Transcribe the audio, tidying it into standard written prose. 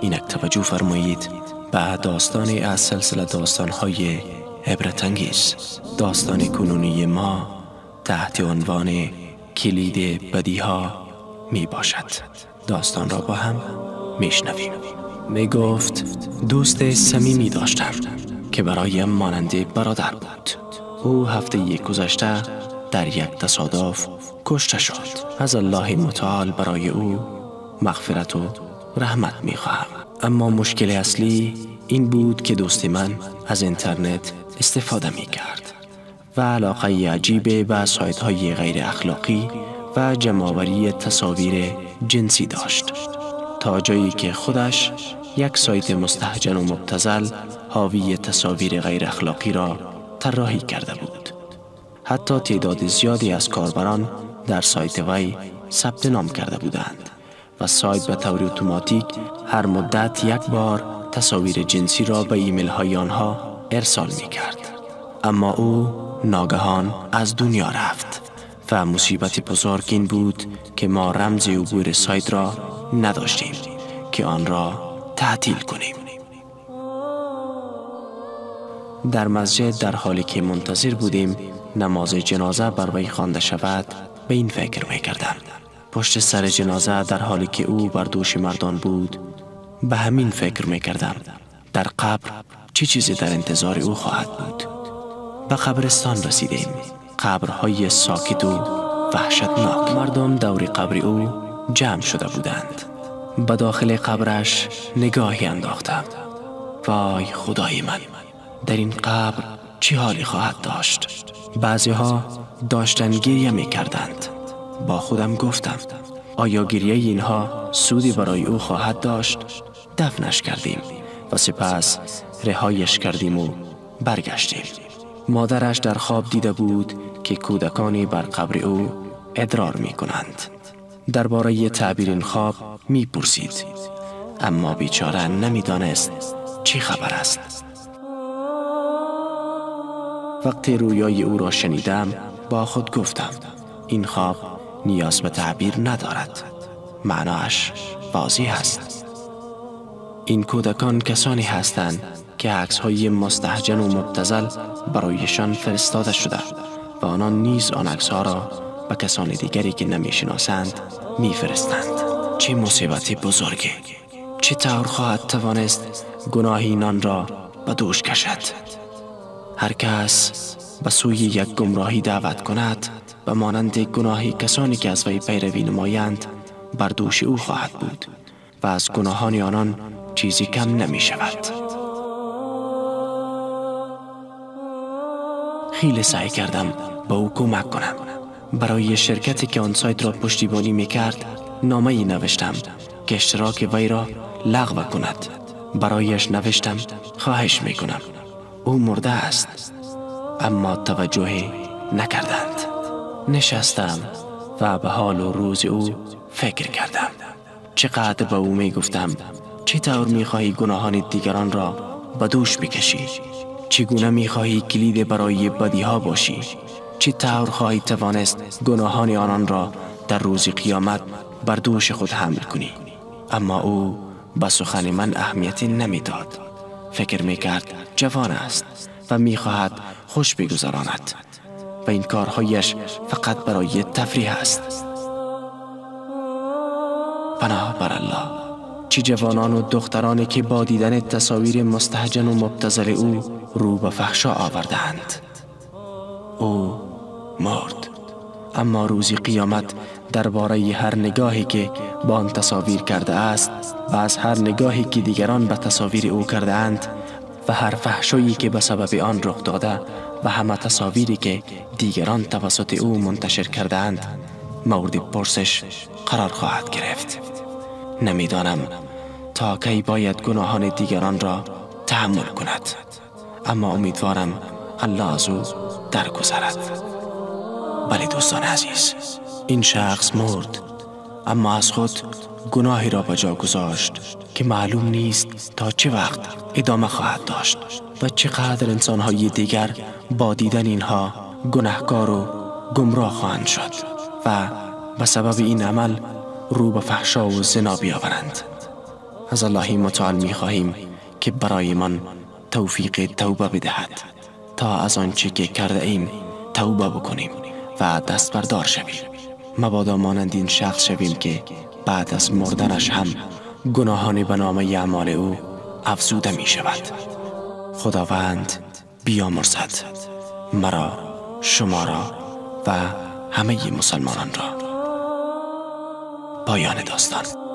اینک توجه فرمایید به داستان از سلسله داستان‌های عبرت انگیز. داستان کنونی ما تحت عنوان کلید بدیها می باشد. داستان را با هم می شنویم. می گفت دوست صمیمی داشتم که برایم مانند برادر بود. او هفته گذشته در یک تصادف کشته شد. از الله متعال برای او مغفرت و رحمت می خواهم. اما مشکل اصلی این بود که دوست من از اینترنت استفاده می کرد و علاقه عجیب به سایت های غیر اخلاقی و جمع‌آوری تصاویر جنسی داشت، تا جایی که خودش یک سایت مستهجن و مبتذل حاوی تصاویر غیر اخلاقی را طراحی کرده بود. حتی تعداد زیادی از کاربران در سایت وی ثبت نام کرده بودند و سایت به طور اتوماتیک هر مدت یک بار تصاویر جنسی را به ایمیل های آنها ارسال می کرد. اما او ناگهان از دنیا رفت و مصیبت بزرگ این بود که ما رمز عبور سایت را نداشتیم که آن را تعطیل کنیم. در مسجد در حالی که منتظر بودیم نماز جنازه بر وی خوانده شود، به این فکر می کردم. پشت سر جنازه در حالی که او بر دوش مردان بود، به همین فکر می کردم. در قبر چه چیزی در انتظار او خواهد بود؟ به قبرستان رسیدیم. قبرهای ساکت و وحشتناک. مردم دور قبر او جمع شده بودند. به داخل قبرش نگاهی انداختم. وای خدای من، در این قبر چه حالی خواهد داشت؟ بعضی ها داشتن گریه می کردند. با خودم گفتم آیا گریه اینها سودی برای او خواهد داشت؟ دفنش کردیم و سپس رهایش کردیم و برگشتیم. مادرش در خواب دیده بود که کودکانی بر قبر او ادرار می کنند. درباره تعبیر این خواب می پرسید، اما بیچاره نمی دانست چی خبر است. وقتی رویای او را شنیدم با خود گفتم این خواب نیاز به تعبیر ندارد، معناش واضح است. این کودکان کسانی هستند که عکس‌های مستهجن و مبتذل برایشان فرستاده شده و آنان نیز آن عکس‌ها را به کسان دیگری که نمی‌شناسند می‌فرستند. چه مصیبت بزرگی! چه طور خواهد توانست گناه اینان را به دوش کشد؟ هر کس به سوی یک گمراهی دعوت کند، به مانند گناه کسانی که از وی پیروی نمایند بر دوش او خواهد بود و از گناهان آنان چیزی کم نمی شود. خیلی سعی کردم با او کمک کنم. برای شرکتی که آن سایت را پشتیبانی می کرد نامه ای نوشتم که اشتراک وی را لغو کند. برایش نوشتم خواهش می کنم، او مرده است، اما توجهی نکردند. نشستم و به حال و روز او فکر کردم. چقدر به او می گفتم چطور می خواهی گناهان دیگران را به دوش بکشی؟ چگونه می خواهی کلید برای بدیها باشی؟ چطور خواهی توانست گناهان آنان را در روز قیامت بر دوش خود حمل کنی؟ اما او به سخن من اهمیتی نمی داد. فکر می کرد جوان است و می خواهد خوش بگذراند و این کارهایش فقط برای تفریح است. پناه بر الله. چه جوانان و دخترانی که با دیدن تصاویر مستهجن و مبتذل او رو به فحشا آوردند. او مرد، اما روز قیامت درباره هر نگاهی که با آن تصاویر کرده است و از هر نگاهی که دیگران به تصاویر او کرده اند و هر فحشایی که به سبب آن رخ داده و همه تصاویری که دیگران توسط او منتشر کرده اند مورد پرسش قرار خواهد گرفت. نمیدانم تا کی باید گناهان دیگران را تحمل کند، اما امیدوارم الله از او درگذرد. بله دوستان عزیز، این شخص مرد، اما از خود گناهی را به جا گذاشت که معلوم نیست تا چه وقت ادامه خواهد داشت و چقدر انسانهای دیگر با دیدن اینها گناهکار و گمراه خواهند شد و به سبب این عمل رو به فحشا و زنا بیاورند. از الله متعال می خواهیم که برایمان توفیق توبه بدهد تا از آنچه که کرده ایم توبه بکنیم و دست بردار شویم. مبادا مانند این شخص شویم که بعد از مردنش هم گناهان به نام اعمال او افزوده می شود. خداوند بیامرزد مرا، شما را و همه مسلمانان را. پایان داستان.